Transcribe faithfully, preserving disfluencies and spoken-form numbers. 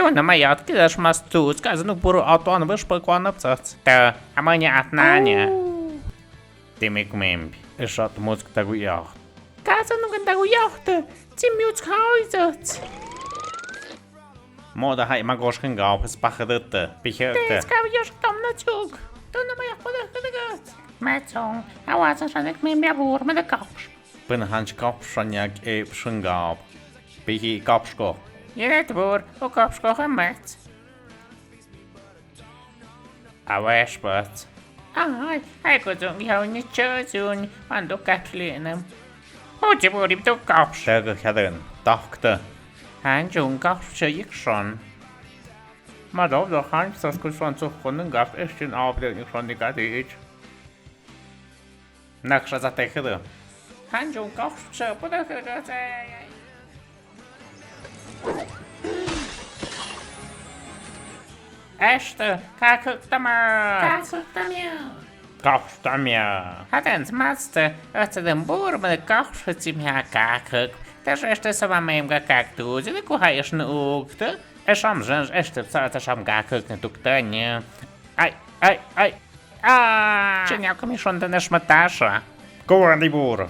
Tuna ma jat kidash mas tuts, kaza nuk buru atuan vish pa kuan apsats. Ta, amanya atnanya. Timik mimpi. Ishat musk tagu jat. Kaza nuk tagu jat. Timiuts haizats. Moda hai ma gosh kan gau pas pahadutta. Pihata. Tes ka yosh tom na chuk. Tuna ma jat pa da ka da gat. Metsong, awa sa shanik mimpi abur ma da kaush. Pyn hanch kapshan yak e pshngap. Pihi kapsko. Yene tbur, o kapsko ha mets. Awesh pats. Ai, ai ko zung yau ni cho zung, ando kapslinam. O tbur ib to kaps. Tega haden, takta. Han zung kaps che yik shon. Ma do do han sas ko shon so kon ngap estin ab de yik shon ni ka di ich. Naksha za te khede. Han zung kaps che, puta khede ka se. Este, kakuk tama. Kakuk tamia. Kakuk tamia. Hadens maste, este den bur me de kaps zim ha kakuk. Des este sama mem ga kaktu, zide ku ha is nu ukte. Esam zens este sa ta sam kakuk ne tuktanya. Ai, ai, ai. Ah. Chenya kami shon den es matasha. Kuwa di bur.